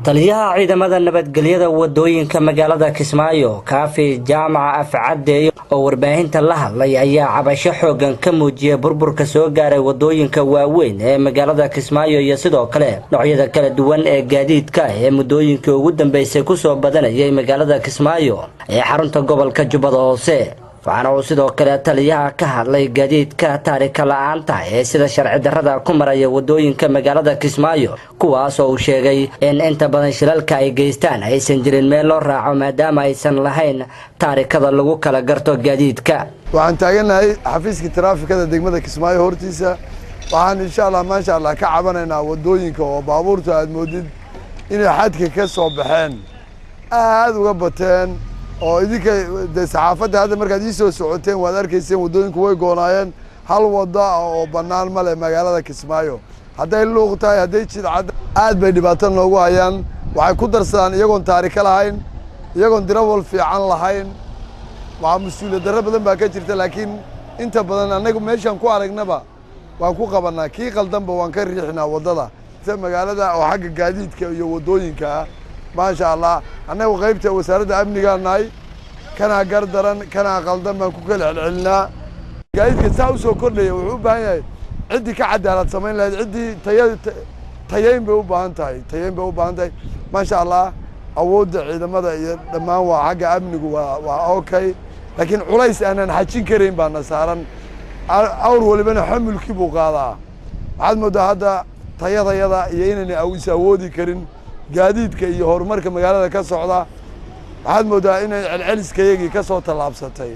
Taliyaha ciidamada nabadgelyada wadooyinka magaalada Kismaayo, Kaafi Jaamac Afcadeeyo, oo warbaahinta la hadlay ayaa cabasho xoogan ka muujiyay burburka soo gaaray wadooyinka waaweyn ee magaalada Kismaayo iyo sidoo kale noocyada kala duwan ee gaadiidka ee muddooyinkii ugu dambeysay kusoo badanayay magaalada Kismaayo ee xarunta gobolka Jubbada Hoose. Waxaana uu sidoo kale taliyaha ka hadlay gaadiidka taarika la-aanta ee sida sharci darrada ku maraya wadooyinka magaalada Kismaayo, kuwaas oo uu sheegay in inta badan shilalka ay geystaan aysan jirin meel loo raaco maadaama aysan lahayn taarikada lagu kala garto gaadiidka. Waxaan taagannahay xafiiska taraafikada degmada Kismaayo hortiisa. Waxaan insha Allah, maasha Allah, ka cabanaynaa wadooyinka oo baabuurta aad moodid inay xadka ka soo baxeen, aada uga bateen, oo idinka dee saxaafadda hadda markaad ii soo socoteen waad arkayseen waddooyinku way goonaayeen. Hal wadda oo bannaan ma leh magaalada Kismaayo, hadday luuq tahay, hadday jidcad, aad bay dhibaato noogu hayaan. Waxay ku darsadaan iyagoon taariko lahayn, iyagoon dirawal fiican lahayn. Waxaa mas-uuliyad darro badan baa ka jirta, laakiin inta badan annagu meeshaan ku aragnaba waan ku qabannaa, kii qaldanba waan ka riixnaa waddada magaalada. Oo xagga gaadiidka iyo waddooyinka ah, maasha Allah, annagu qaybta wasaaradda amnigaa nahay, kanaa gar daran, kanaa qaldan baan ku kala celcelinaa. Gaadiidka saa usoo kordhaya wuxuu u baahan yahay ciddii ka cadaalad samayn lahayd, ciddii taya tayayn bay u baahan tahay, tayayn bay u baahan tahay. Maasha Allah, awoodda ciidamada iyo dhammaan waa xagga amnigu waa okay, laakiin culays aanan xajin karayn baana saaran. Awr walibana xamulkii buu qaadaa. Waxaad mooddaa hadda tayadayada iyo inayna is awoodi karin gaadiidka iyo horumarka magaalada ka socda. Waxaad mooddaa inay celceliskayagii ka soo tallaabsatay.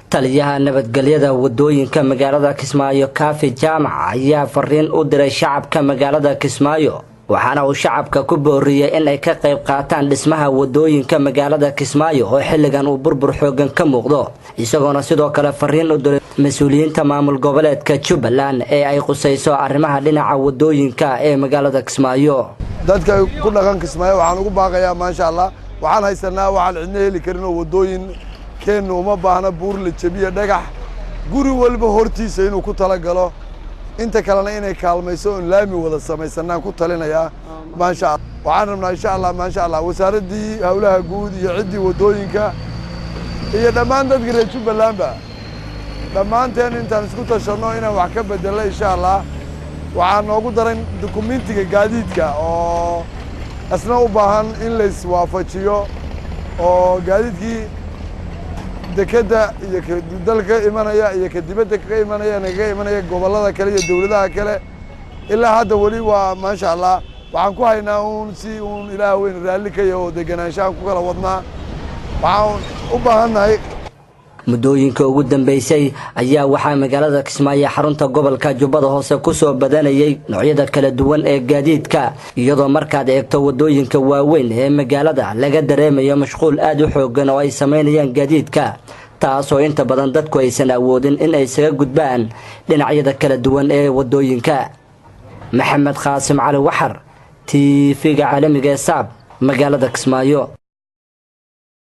Taliyaha nabadgelyada wadooyinka magaalada Kismaayo, Kaafi Jaamac, ayaa fariin u diray shacabka magaalada Kismaayo, waxaana uu shacabka ku booriyey in ay ka qayb qaataan dhismaha wadooyinka magaalada Kismaayo oo xilligan uu burbur xoogan ka muuqdo, isagoona sidoo kale fariin u diray mas-uuliyiinta maamul goboleedka Jubbaland ee ay qusayso arrimaha dhinaca wadooyinka ee magaalada Kismaayo. Dadka ku dhaqan Kismaayo waxaan ugu baaqayaa, maasha Allah, waxaan haysanaa waxaan cidna heli karin oo waddooyin keenna uma baahna buur la jebiya, dhagax guri walba hortiisa inuu ku talagalo, inta kalena inay kaalmayso oon laami wada samaysanaan ku talinayaa. Maasha Allah, waxaan rabnaa insha Allah, maasha Allah, wasaaraddii howlaha guud iyo ciddii waddooyinka iyo dhammaan dadka reer Jubbalandba, dhammaanteen intaan isku tashanno inaan wax ka bedelno insha Allah. Waxaa noogu daran dukumentiga gaadiidka oo isna u baahan in la iswaafajiyo, oo gaadiidkii dekedda iyo ka dalka ka imanaya iyo ka dibadda ka imanaya, nagaga imanaya gobollada kale iyo dowladaha kale. Ilaa hadda weli waa maasha Allah, waxaan ku haynaa uun si uun Ilaah weyn raalli ka yaho oo degenaanshahan ku kala wadnaa. Waxaan u baahan nahay. Muddooyinka ugu dambeysay ayaa waxaa magaalada Kismaayo, xarunta gobolka Jubbada Hoose, kusoo badanayay noocyada kala duwan ee gaadiidka, iyadoo markaad eegto wadooyinka waaweyn ee magaalada laga dareemayo mashquul aada u xoogan oo ay sameynayaan gaadiidka, taasoo inta badan dadku aysan awoodin in ay isaga gudbaan dhinacyada kala duwan ee wadooyinka. Maxamed Qaasim Cali Waxar, TV-ga caalamiga ee Saab, magaalada Kismaayo.